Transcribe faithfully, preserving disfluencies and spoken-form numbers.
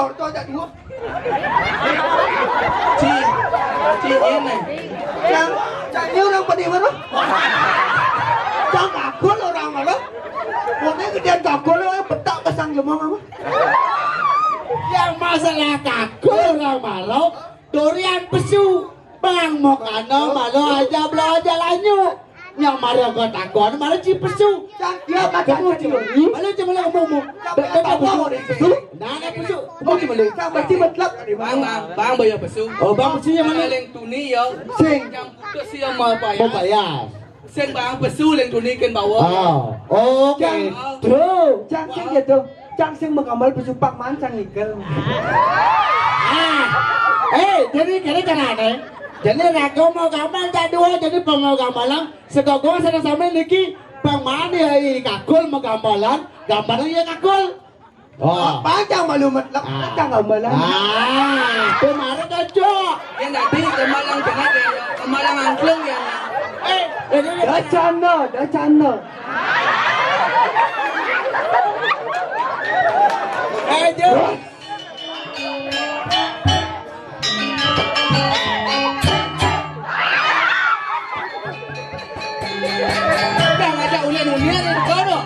Orto aja dua. Ci, ci ini. Yang caknya orang pada mana? Cang kagul orang mana? Pokoknya gedean kagul, orang petak kesang jemong apa? Yang masalah kagul orang mana? Durian pesu. Bang mau kano malu aja belo aja lanyu. Yang mara kau takon malu ci pesu. Cang dia kata curi. Malu cuma ngomong ngomong. Cang dia takon orang pesu. Nah, nah, pesu. Kamu cuma lu. Cang berarti metlak. Bang, bang, bang, bayar pesu. Oh, bang, pesu yang mana? Leng tuni ya. Sing. Yang putus ya mau bayar. Mau bayar. Sing bang pesu leng tuni kan bawa. Ah, oke. Cang. Tuh. Cang, cang gitu. Cang sing mengambal pesu pang mancang ikel. Ah. Eh, jadi kira carane. Jadi raga mau gambar tak dua, jadi pemau gambalan. Sekokoh sana sampai niki pang mani ya i kagul mau gambalan, gambalan ya kagul. Oh. Panjang malu metlak, ah, panjang gambalan. Ah, kemarin kan, Cok. Ya, nanti kemalang kena ya. Kemalang angklung ya. Eh, ini dah cana, dah cana. Eh, Jo. Dah ngajak ulian-ulian ni kau tu.